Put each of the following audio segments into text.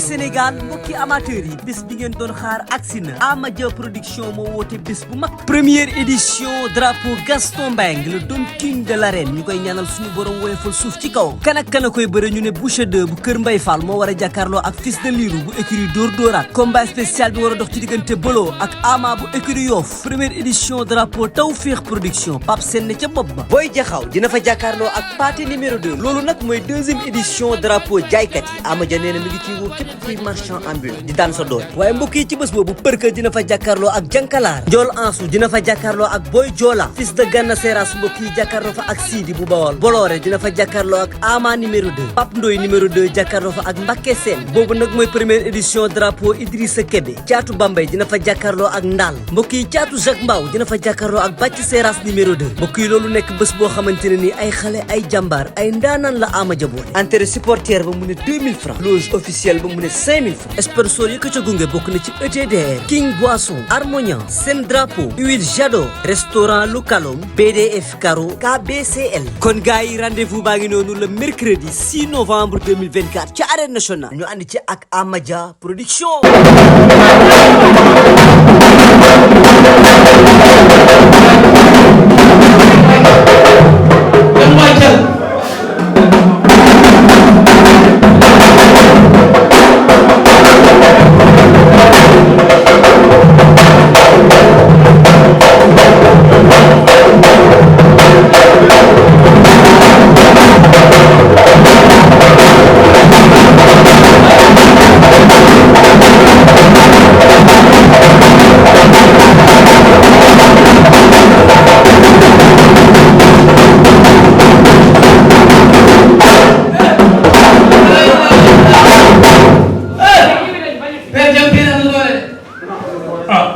mbokki Sénégal mbokki amateurs yi bés bi ngeen doon xaar agsi na Amadia production moo woote bés bu mag première édition drapeau Gaston Mbengue le Don King de l'arène ñu koy ñaanal suñu borom woyofal suuf ci kaw kan ak kan a koy bëre ñu ne Boucher 2 bu Kër Mbay Fall moo war a jàkkaarloo ak Fils de Lirou bu écurie Dóor Dóoraat combat spécial bi war a dox ci diggante Bolo ak Ama bu écurie Yoff première édition drapeau Tawfekh production Pape Sène ca bopp ba Boy Jaxaw dina fa jàkkaarloo ak Pathé numéro 2 loolu nag mooy deuxième édition drapeau jaaykat yi Amadia nee na mi ngi ciy woo képp kuy marchand ambulant di daan sa doole waaye mbokk yi ci bés boobu Përkë dina fa jàkkaarloo ak Jankalaar Njool Ansu dina fa jàkkaarloo ak Boy Joola Fils de Gana Seras mbokk yi jàkkaarloo fa ak Sidi bu Bawol Boloré dina fa jàkkaarloo ak Ama numéro 2 Pape Ndoy numéro 2 jàkkaarloo fa ak Mbacké Sène boobu nag mooy première édition drapeau Idrissa Kébé Caatu Bambey dina fa jàkkaarloo ak Ndaal mbokk yi Caatu Jacques Mbaw dina fa jàkkaarloo ak Bàcc Seras numéro 2 mbokk yi loolu nekk bés boo xamante ne ni ay xale ay jàmbaar ay ndaanaan la Amadia boole entrée supporter ba mu ne 2000 francs loge officielle ba mu ne 5000 francs sponsor yi ko ca gunge bokk na ci ETDR King Boisson Harmonia Sen Drapeau Huile Jado restaurant Loukalom BDF Caro KBCL kon gars yi rendez-vous baa ngi noonu le mercredi 6 novembre 2024 ci arène nationale ñu ànd ci ak Amadia production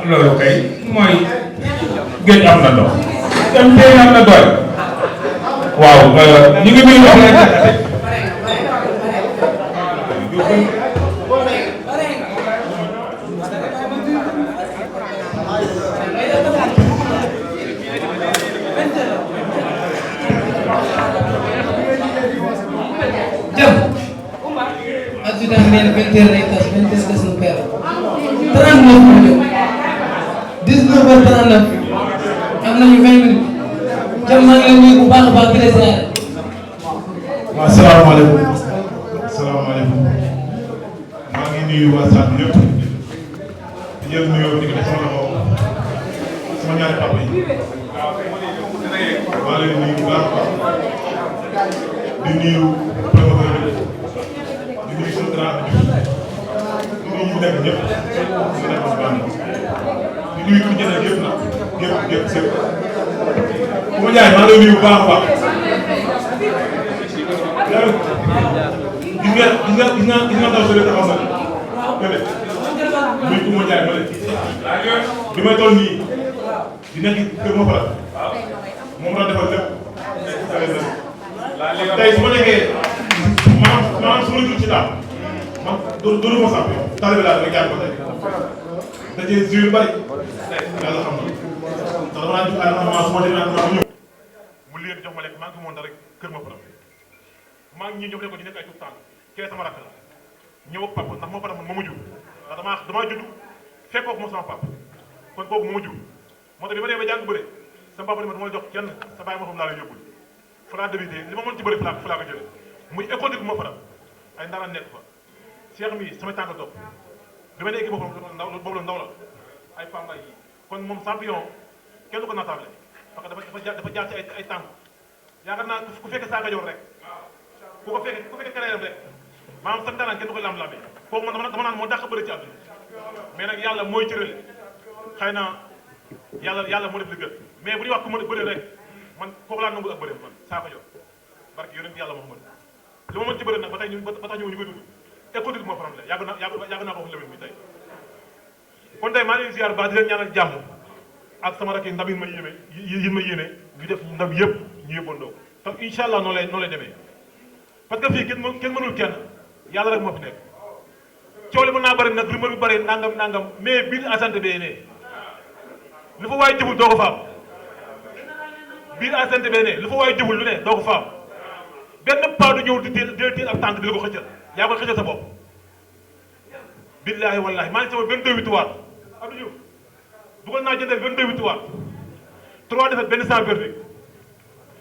loolu kay mooy géej am na ndox dem tey am na doy waaw ñu ngi muy wax rek jëm adjudant nee na 20h lay tas 20h des na père 39 minutes 19h39 am nañu 20 minutes jëm maa ngi leen nuyu bu baax a baax président. waaw salaamaaleykum salaamaaleykum maa ngi nuyu waa Sall ñëpp di jël nuyoo di ko def sama loxo sama ñaari papa yi maa leen nuyu bu baax a baax di nuyu promoteur di nuyu suñu grand bi di nuyu ñu nekk ñëpp ñu nekk si bànn di nuyu ku jëlee yëpp nag yëpp sëpp bu ma jaay maa ngi lay nuyu bu baax a baax gis nga ndaw si taxaw na kële muy ku ma jaay ma leen bi may toll nii di nekk kër ma faral moom la defal lépp tey su ma nekkee maanaam su ma la jur ci daal man doonu ma sàpp taalibe laa rek jaar ko tey dajee jur yu bari yàlla xam na ndax dama naan jur ay su ma demee ma ñëw mu leen jox ma lekk maa ngi moon rek kër ma faral maa ngi ñii ñëw ne ko di nekk ay tout temps kee sama rakk la ñëw ak papa ndax moo papa man moo ma jur ndax damaa judd fekkook moom sama papa kon kooku moo ma jur moo tax bi ma demee ba jàng bëre sama papa ni ma du ma jox kenn sa bàyyi ma xam laa lay yóbbul fa laa débuté li ma mën ci bëre fa laa ko jëlee muy école de bu ma faral ay ndaaraan nekk fa Cheikh mi samay tànk topp bi ma ne équipe boobu la ndaw la ay pambay yi kon moom champion kenn du ko naatable parce que dafa jaar ci ay tànk yaakaar naa ku fekkee saa nga joor rek ku fekkee carrière rek maanaam sax daanaka kenn du ko lam-lamee kooku man dama naan moo dàq bëri ci àdduna mais nag yàlla mooy cërale xëy na yàlla moo def li gën mais bu ñuy wax ku mën a bëri rek man kooku laa nangu ak bëri man saa ko joor barke yonent yàlla Muhammad li ma mën ci bëri nag ba tax ñu koy dund école bi moo faram la yàgg naa ko wax lewin mi tey kon tey maa ngi leen ziar ba di leen ñaanal jàmm ak sama rakk yi ndam yi ma yéene ñu def ndam yëpp ñu yëppandoo te incha allah noonu lay demee parce que fii kenn mënul kenn yàlla rek moo fi nekk coow li mën naa bëri nag rumeur bi bëri nangam mais biir asante bee ne lu fa waay jubul doo ko faam biir asante bee ne lu fa waay jubul lu ne doo ko faam benn pas du ñëw di tiil ab tànk di la ko xëccal yaa koy xëccal sa bopp billahi wallahi maa ngi sama 22 victoire Abdou Diouf dugal naa jëndal 22 victoire 3 défaites benn sans verdict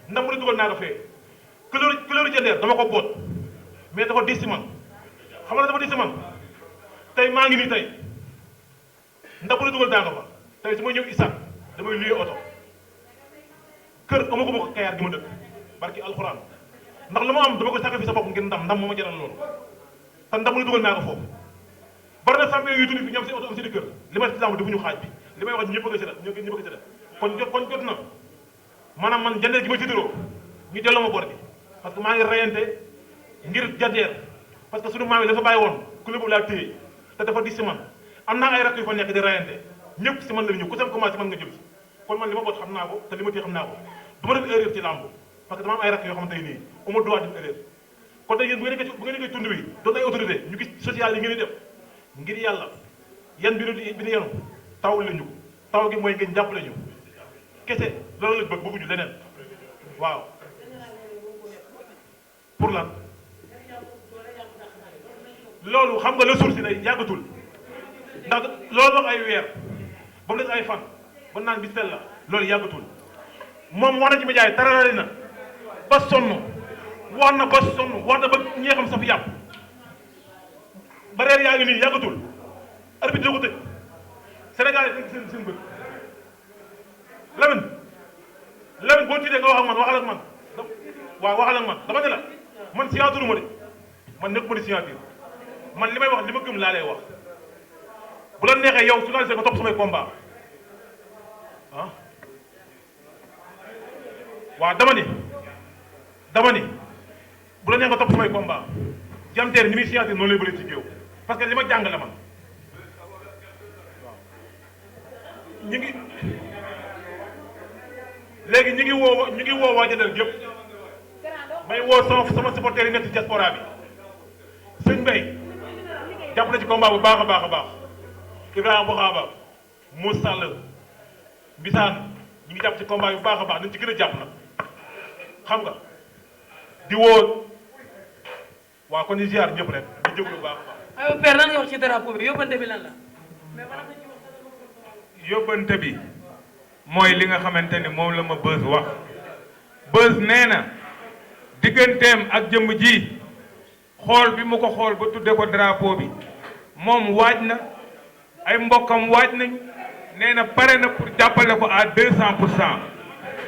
ndam lu dugal naa ko fee couleur jëndeer dama ko boot mais dafa dis si man xam nga dafa dis si man tey maa ngi nii tey ndam lu dugal naa ko fa tey su ma ñëw Issa damay luyee oto kër amaguma ko Kayaar gi ma dëkk barki alxuraan ndax lu ma am dama ko sacrifice sa bopp ngir ndam moo ma jaral loolu te ndam lu dugal naa ko foofu bari na champion yu tudd fi ñoom si oto am si di kër li may si lamb defuñu xaaj bi li may wax ñëpp a ko seetal ñëpp a ko seetal kon jot na maanaam man jëndee gi ma tiitaroo ñu delloo ma bor bi parce que maa ngi reyante ngir jadeer parce que suñu maam yi dafa bàyyi woon ku la boobu laa téye te dafa dis si man am naa ay rakk yu fa nekk di reyante ñëpp si man la ñu ko sam commencé man nga jëm si kon man li ma boot xam naa ko te li ma téye xam naa ko du ma def erreur ci lamb parce que dama am ay rakk yoo xamante nii uma droit def erreur kon tey yéen bu ngeen nekkee tund wi doon ay autorité ñu gis social yi ngeen di def ngir yàlla yan bi ni yenu tawul la ñu ko taw gi mooy ngeen jàppale ñu kese loolu lañ bëgg bëgguñu leneen waaw pour lan loolu xam nga la source day yàggatul ndax loolu wax ay weer ba mu des ay fan ba naan bi sell la loolu yàggatul moom wax na ci média yi tararali na ba sonn wax na ba sonn wax na ba ñeexam saf yàpp ba reer yaa ngi nii yàggatul arbitre dina ko tëj Sénégal yi seen bët Lamine boo tiitee nga wax ak man waxal ak man waaw waxal ak man dama ne la man signature ma de man nekk ma di signature man li may wax li ma gëm laa lay wax bu la neexee yow journaliste nga topp samay combat ah waaw dama ni bu la neexee nga topp samay combat Diame Térry ni muy signature noonu lay bëri ci géew parce que li ma jàng la man ñu ngi léegi ñu ngi woo waa Jëndal yëpp may woo sama supporter yi nekk ci diaspora bi sëñ Mbaye jàpp na ci combat bu baax a baax a baax Ibrahima Boxaaba Moussa Sall Bisaan ñu ngi jàpp ci combat yu baax a baax nañ ci gën a jàpp nag xam nga di woo waaw kon ñu ziar ñëpp rek di jóg lu baax a baax. aywa père lan nga wax ci drapeau bi yóbbante bi lan la. yóbbante bi mooy li nga xamante ni moom la ma Beuz wax Beuz nee na digganteem ak jëmm ji xool bi mu ko xool ba tudde ko drapeau bi moom waaj na ay mbokkam waaj nañ nee na pare na pour jàppale ko à 200%.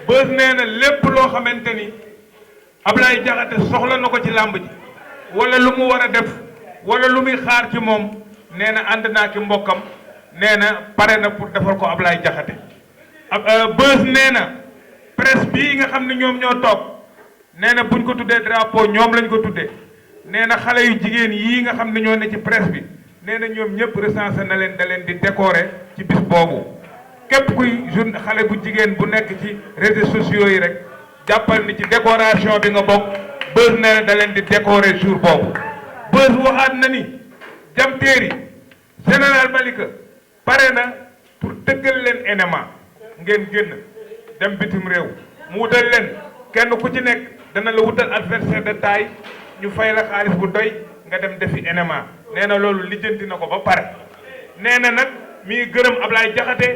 Beuz nee na lépp loo xamante ni Ablaye Diakhaté soxla na ko ci làmb ji wala lu mu war a def wala lu muy xaar ci moom nee na ànd naa ki mbokkam nee na pare na pour defal ko Ablaye Diakhaté Beuz nee na presse bii nga xam ne ñoom ñoo toog nee na buñ ko tuddee drapeau ñoom lañ ko tuddee nee na xale yu jigéen yii nga xam ne ñoo ne ci presse bi nee na ñoom ñëpp recensé na leen da leen di décorer ci bis boobu képp kuy xale bu jigéen bu nekk ci réseaux sociaux yi rek jàppal ni ci décoration bi nga bokk Beuz nee na da leen di décorer jour boobu Beuz waxaat na ni Diame Térry Général Malicka pare na pour tëggal leen MMA ngeen génn dem bitim réew mu wutal leen kenn ku ci nekk dana la wutal adversaire de taille ñu fay la xaalis bu doy nga dem defi MMA nee na loolu lijjanti na ko ba pare nee na nag mi ngi gërëm Ablaye Diakhaté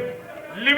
li